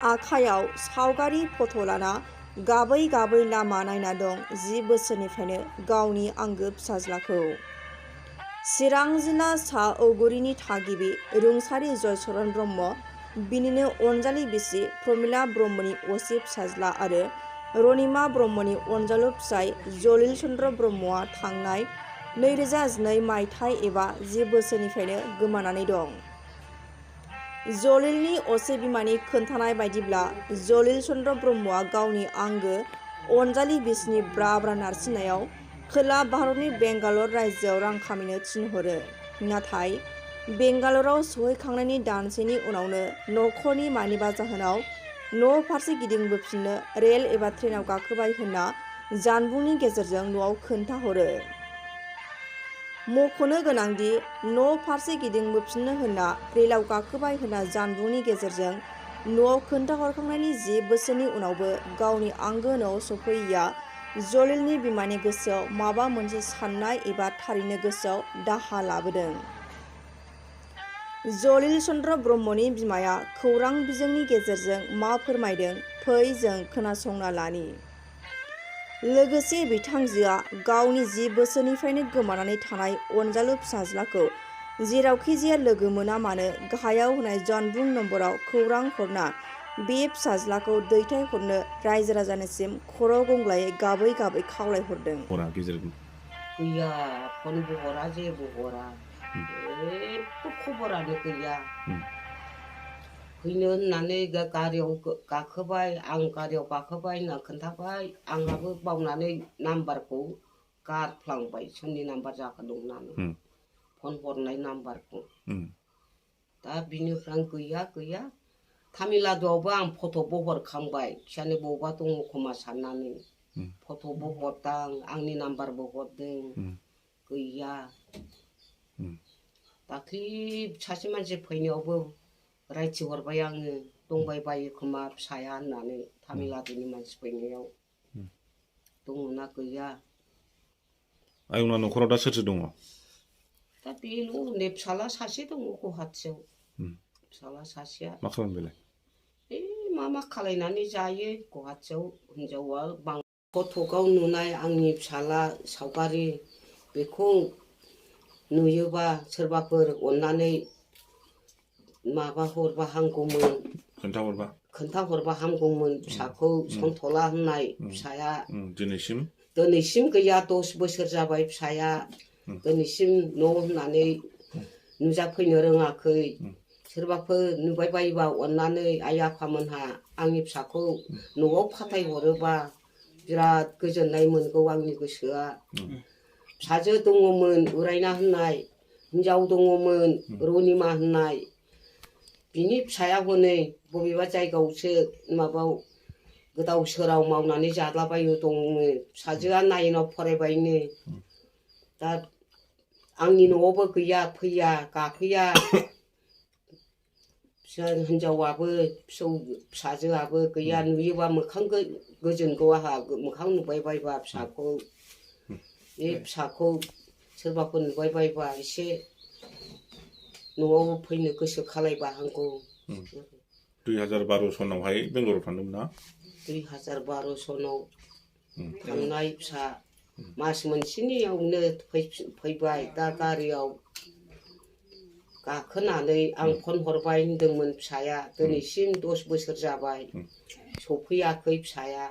आखायाव सावगारि फट' लाना गाबै गाबै लामा नायना दं 10 बोसोरनिफ्रायनो गावनि आंगो फिसाज्लाखौ। चिरां जिल्ला सा औगुरिनि थागिबि रुंसारि जयचरन ब्रह्म, बिनिनो अनजालि बिसि प्रमिला ब्रह्मनि असे फिसाज्ला आरो रनिमा ब्रह्मनि अनजालु फिसाइ जलिल चन्द्र ब्रह्मआ थांनाय 2012 मायथाइ एबा 10 बोसोरनिफ्रायनो गोमानानै दं। जलिलनि असे बिमानि खोन्थानाय बायदिब्ला जलिल चन्द्र ब्रह्मआ गावनि आंगो अनजालि बिसिनि ब्रा नारसिननायाव खोला भारतनि बेंगालर रायजोआव रां खामायनो थिनहरो। नाथाय बेंगालराव सहैखांनायनि दानसेनि उनावनो नखरनि मानिबा जाहोनाव न' फारसे गिदिंबोफिननो रेल एबा ट्रेनाव गाखोबाय होनना जानबुंनि गेजेरजों न'आव खोन्थाहरो। मख'नो गोनांदि न' फारसे गिदिंबोफिननो होनना रेलाव गाखोबाय होनना जानबुंनि गेजेरजों न'आव खोन्थाहरखांनायनि 10 बोसोरनि उनावबो गावनि आंगो न'आव सफैयैया जलिलनि बिमानि गोसोआव माबा मोनसे साननाय एबा थारैनो गोसोआव दाहा लाबोदों। जलिल चन्द्र ब्रह्मनि बिमाया खौरां बिजोंनि गेजेरजों मा फोरमायदों फै जों खोनासंना लानि। लोगोसे बिथांजोआ गावनि 10 बोसोरनिफ्रायनो गोमानानै थानाय अनजालु फिसाज्लाखौ जेरावखि जाया लोगो मोना मानो गाहायाव होनाय जानबुं नम्बराव खौरां हरना बे फिसाज्लाखौ दैथायहरनो रायजो राजानिसिम खर' गंग्लायै गाबै गाबै खावलायहरदों। गैया, फनबो हरा जेबो हरा, जेबो खबरानो गैया। फैनो होननानै गारियाव गाखोबाय, आं गारियाव गाखोबाय होनना खोन्थाबाय, आंहाबो बावनानै नाम्बारखौ गारफ्लांबाय सोरनि नाम्बार जाखो होननानै फन हरनाय नाम्बारखौ। दा बिनिफ्राय गैया तामिलनाडुआवबो आं फट'बो हरखांबाय, फिसानो बबावबा दङ खोमा साननानै फट'बो हरदां, आंनि नाम्बारबो हरदों, गैया। दाख्लि सासे मानसि फैनायावबो रायथिहरबाय आङो, दंबायबायो खोमा फिसाया होननानै तामिलनाडुनि मानसि फैनायाव। दङना गैया। आयंना न'खराव दा सोर दङ? दा बेल' उन्दै फिसाला सासे दङ गुवाहाटियाव। फिसाला सासेया मा खालामो बेलाय? मा खालायनानै जायो गुवाहाटियाव। हिनजावा फट'आव नुनाय आंनि फिसाला सावगारि, बेखौ नुयोबा सोरबाफोर अननानै माबा हरबा हामगौमोन, खोन्थाहरबा हामगौमोन। फिसाखौ सन्थला होननाय फिसाया दिनैसिम गैया। 10 बोसोर जाबाय फिसाया, दिनैसिम न' होननानै नुजाफैनो रोङाखै। सोरबाफोर नुबाय बायोबा अननानै आइ आफामोनहा आंनि फिसाखौ न'आव फाथायहरोबा बिराद गोजोननाय मोनगौ आंनि गोसोआ। फिसाजो दङमोन उरायना होननाय, हिनजाव दङमोन रनिमा होननाय, बिनि फिसाया हनै बबेबा जायगायावसो माबायाव गोदाव सोराव मावनानै जालाबायो दङनो। फिसाजोआ 9आव फरायबायनो। दा आंनि न'आवबो गैया, फैया गाफैया। हिनजावाबो फिसाजोआबो गैया। नुयोबा मोखां गोजोनगौ आंहा, मोखां नुबाय बायबा फिसाखौ। बे फिसाखौ सोरबाफोर नुबाय बायबा एसे न'आव फैनो गोसो खालायबा हामगौ। 2012 सनावहाय बेंगालराव थांदोंमोन ना? 2012 सनाव थांनाय फिसा मास मोनसेनियावनो फैबाय। दा गारियाव गाखोनानै आं फन हरबाय होनदोंमोन फिसाया, दिनैसिम 10 बोसोर जाबाय सफैयाखै फिसाया।